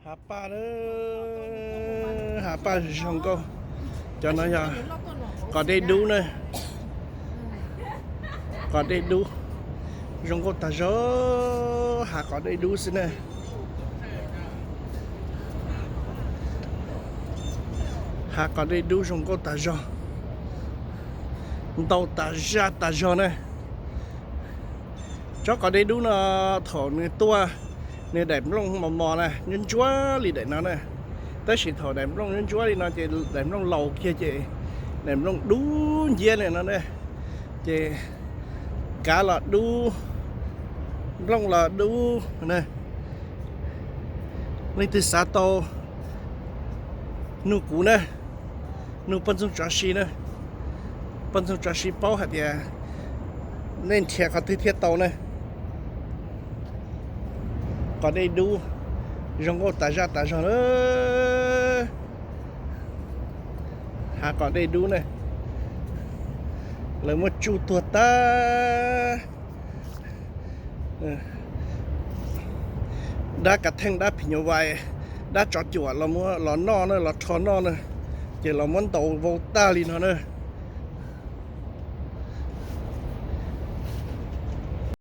Hav paj na, hav paj zoo nkauj. Cov no yog qos dej dub na, qos dej dub, zoo nkauj tas zog, hav qos dej dub xwb na. Hav qos dej dub zoo nkauj tas zog, ntau tas zaj tas zog na. Tsob qos dej dub no thaum nws tuaj, nws daim nplooj mos mos na, ntsuab ntsuab li daim no na. Tab sis thaum daim nplooj ntsuab ntsuab li no ces daim nplooj laus kiag ces daim nplooj dub nciab li no na. Ces kav los dub, nplooj los dub na. Leej twg xav tau nug kuv na, nug poj ntxoog tso si na. Poj ntxoog tso si paub hais tias nej nrhiav qhov twg thiaj tau na. Qos dej dub zoo nkauj tas zaj tas zog na. Hav qos dej dub na, lawv muab tsuj tuag tag. Dab kav theej, dab phim nyuj vais, dab tsov cuam los muab los noj na, los rho noj na, ces los muab ntaus vau tag li no na.